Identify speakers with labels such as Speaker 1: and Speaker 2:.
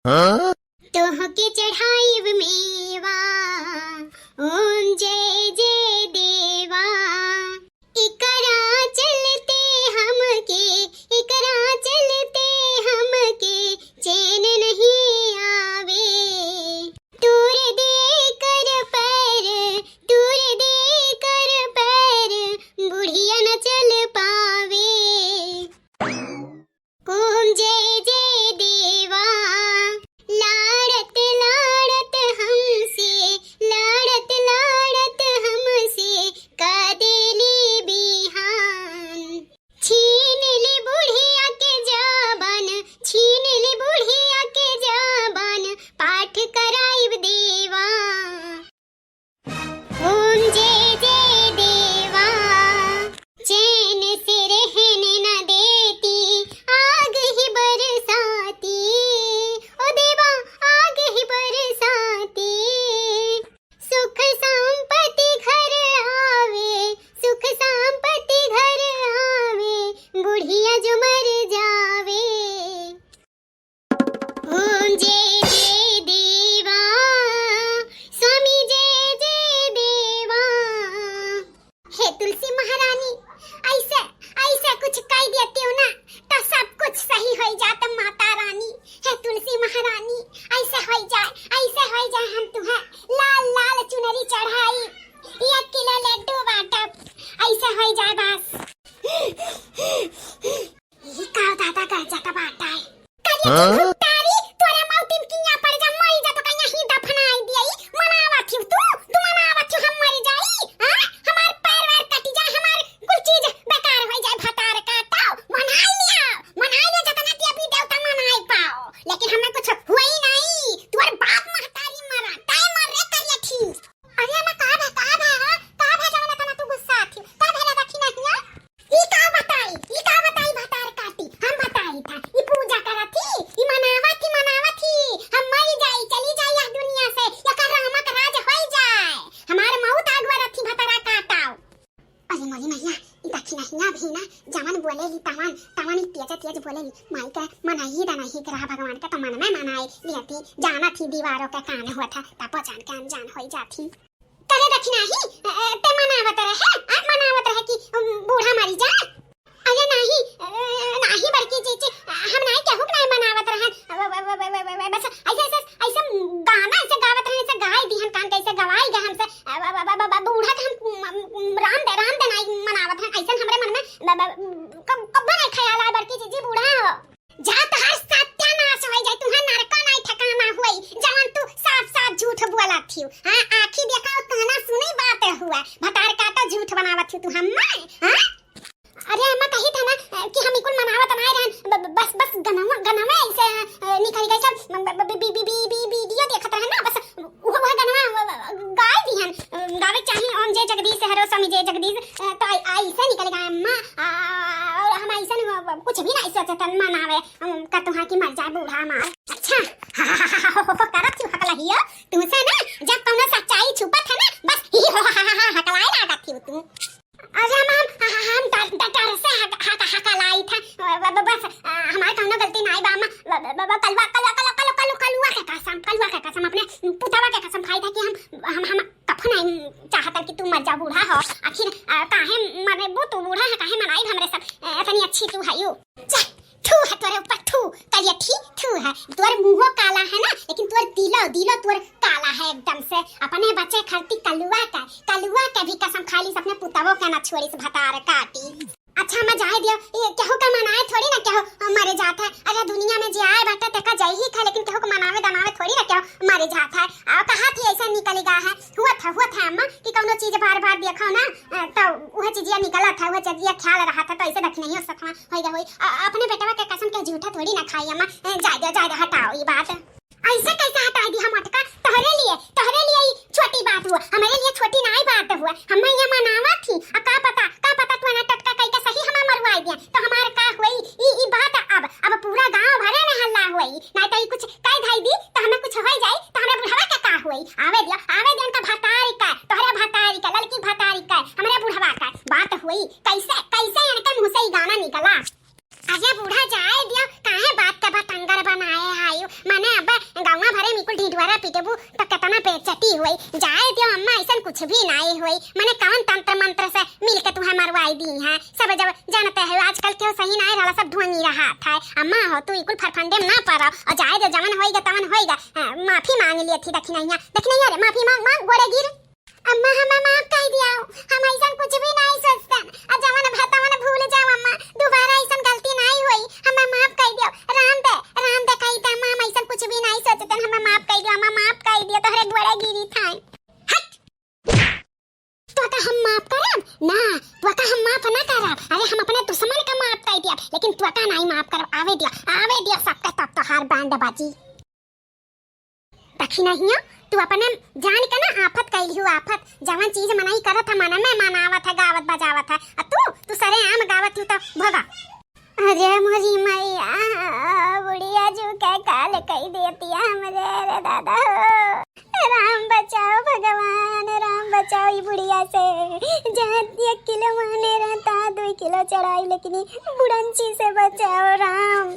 Speaker 1: तोहके चढ़ाइब मेवा, ओम जय जय देवा। एकरा चलते हमके, एकरा चलते हमके चैन नहीं आवे। दूर दे कर पैर, दूर दे कर पैर, बुढ़िया न चल पावे। ओम जय जय देवा। लाड़त लाड़त हमसे, लाड़त लाड़त हमसे कदेली बिहान। छीन ली बुढ़िया के जाबान, छीन ली बुढ़िया के जाबान, पाठ कराइब देवा। ओम जय जय देवा। चैन से रहने न देती, आग ही बरसाती। ओ देवा, आग ही बरसाती। सुख संपत्ति घर आवे, सुख संपत्ति घर आवे, बुढ़िया जो मर जावे। ओम जय जय देवा, स्वामी जय जय देवा। हे तुलसी महारानी, ऐसे ऐसे कुछ कह देते हो ना तो सब कुछ सही हो जाता। माता रानी, हे तुलसी महारानी, ऐसे हो जाए, ऐसे हो जाए, हम तुम्हें लाल लाल चुनरी चढ़ाई, 1 किलो लड्डू बांटब, ऐसे हो जाए बस। ये का दादा कर जाता बाटा है।
Speaker 2: हाँ?
Speaker 1: तारी तोरे मौती में किया पड़ जा, मरी जा तो कहीं ही दफनाई दियाई। मनावा थी तू, तू मनावा थी हम मर जाई? हां, हमार पैर वैर कटी जाए, हमार कुल चीज बेकार हो जाए। भतार काटाओ, मनाई लिया, मनाई लिया जतना कि अभी देवता मनाई पाओ, लेकिन हमें कुछ हुआ ही नहीं। तोर बाप महतारी मरा ताई मर रे करिया थी। अरे मैं का भा, का भा, हां, का भा जावना तना तू गुस्सा थी, का भा दखी नहीं है? ई का बताई, ई का बताई भतार काटी? हम बताई था, ई पूजा करत थी, ई मनावा थी, मनावा थी हम मरी जाई, चली जाई यह दुनिया से, एकर रहमत राज होई जाए, हमार मौत आगवा रथी भतरा काटाओ। अरे मोरी मैया, ई दखी नहीं ना भी ना जवन बोलेली तवन तवन ई तेज तेज बोलेली। माई के मनाही दा नहीं रहा भगवान के तो मन में मनाए लियती, जाना थी दीवारों के कान हुआ था तब जान के अनजान होई जाती। करे दखी नहीं ते मनावत रहे, आ मनावत रहे कि बूढ़ा मरी जा। अरे नहीं, नहीं बड़की चीची, हम नहीं केहू के नहीं मनावत रहन, बस ऐसे ऐसे ऐसे गाना ऐसे गावत रहन, ऐसे गाय दिहन कान कैसे गवाई गे हमसे। बूढ़ा के हम राम दे, राम दे नहीं मनावत हन, ऐसे हमरे मन में कब कब नहीं ख्याल आए। बड़की चीची, बूढ़ा हो जा तहार सत्यानाश हो जाए, तुहार नरका नहीं ठिकाना हुई जवन तू साफ साफ झूठ बोला थी। हां, आंखी देखा और कहना सुनी बात हुआ। भतार का तो झूठ बनावत थी तू हम मैं। हां, अरे अम्मा कही था ना कि हम इकुल मनावत नहीं रहन, बस बस गनवा गनवा ऐसे निकल गई सब B B B B video देखत रहन ना, बस वो वो गनवा गाय दिहन, गावे चाही ओम जय जगदीश हरो स्वामी जय जगदीश, तो ऐसे निकल गया अम्मा। और हम ऐसे कुछ भी नहीं सोचत मनावे हम का तुहा की मर जाए बूढ़ा हमार। अच्छा, हा हा हा हा हो हो करत थी हकला हियो तू से ना, जब कौनो सच्चाई छुपत है ना, बस ही हो हा हा हा हकलाए लागत थी तू। अरे हम डर डर डर से हक हक हकलाई था, बस हमारे कौनो गलती नहीं बा अम्मा। कलवा कलवा कलवा कलवा कलवा कलवा के कसम, कलवा के कसम, अपने पुतवा के कसम खाई था कि हम कफन नहीं चाहत कि तू मर जा बूढ़ा हो। आखिर काहे मरे वो तू बूढ़ा है, काहे मनाई हमरे सब? इतनी अच्छी तू है you. जा, थू है तोरे ऊपर, थू करिया थी, थू है तोर मुंहो काला है ना, लेकिन तोर दिलो दिलो तोर काला है एकदम से। अपने बच्चे खरती कलुआ का, कलुआ के भी कसम खाली, अपने पुतवो के ना छोड़ी से भतार काटी। अच्छा मैं जाए दियो, ये केहू का मनाए थोड़ी ना केहू मरे जाता है। अरे दुनिया में जे आए बाटे तका जाई ही खा, लेकिन केहू को मनावे दनावे थोड़ी ना केहू मरे जाता है। आ कहा थी ऐसा निकलेगा है, हुआ था अम्मा कि कोनो चीज बार बार देखो ना, तो वह चीजिया निकला था, वह चीजिया ख्याल रहा था, तो ऐसे रख नहीं हो सकता होई होई। अपने बेटवा के कसम के झूठा थोड़ी ना खाई अम्मा। जाए दियो, जाए दियो, हटाओ ये बात। ऐसे कैसे हटा दी हम अटका? तोहरे लिए, तोहरे लिए ही छोटी बात हुआ, हमारे लिए छोटी नहीं बात हुआ। हम ये मनावा थी, आ का पता, का पता तू ना टटका कई के सही हमें मरवाई दिया तो हमार का हुई ई ई बात? अब पूरा गांव भरे में हल्ला हुई। नहीं तो ई कुछ कह धाई दी तो हमें कुछ हो जाई तो हमें बुढ़वा के का हुई? आवे दिया, आवे दिया उनका भतारी का, तोहरे भतारी का, लड़की भतारी का, हमारे बुढ़वा का बात हुई। कैसे कैसे इनके मुंह से ई गाना निकला? अरे बूढ़ा जाए दियो, काहे बात का बतंगर बनाए हायो? माने पिटेबू तो केतना बेइज्जती होई। जाए दियो अम्मा, ऐसन कुछ भी नहीं होई। माने कौन तंत्र मंत्र से मिल के तुहे मरवाई दी है? सब जब जानते हो, आजकल क्यों सही नहीं रहा, सब ढोंगी रहा था। अम्मा हो तू इकुल फरफंडे में ना पड़ा और जाए दो, जवन होएगा तवन होएगा। हाँ, माफी मांग लिए थी। दखी नहीं, दखी नहीं अरे, माफी मांग मांग, गोड़े गिर। अम्मा, हमें माफ कर दिया, हम ऐसा कुछ भी नहीं सोचते। और जवन भातवन भूल जाओ अम्मा, दोबारा ऐसा गलती नहीं हुई, हमें माफ कर दियो। राम दे, राम दे कही अम्मा, हम ऐसा कुछ भी नहीं सोचते, हमें माफ कर दियो अम्मा, माफ कर दियो, तोहरे गोड़े गिरी था। हट! तो का हम माफ करब ना? तो का हम माफ ना करब। अरे, हम अपने दुश्मन का माफ कर दिया, लेकिन तो का नहीं माफ करब। आवे दिया, आवे दिया सबका, तब तो हार बैंड बाजी। दखी नहीं हो तू, अपने जान के ना आफत कैली हूँ, आफत। जवन चीज मनाई करत है, मन में मनावत है, गावत बजावत है, आ तू तू सरे आम गावत हूँ तो भगा। अरे मोरी मैया, बुढ़िया जो के काल कही देती है हमरे। रे दादा हो, राम बचाओ, भगवान राम बचाओ ई बुढ़िया से। जहाँ 1 किलो माने रहता, 2 किलो चढ़ाई, लेकिन ई बुढ़ंची से बचाओ राम।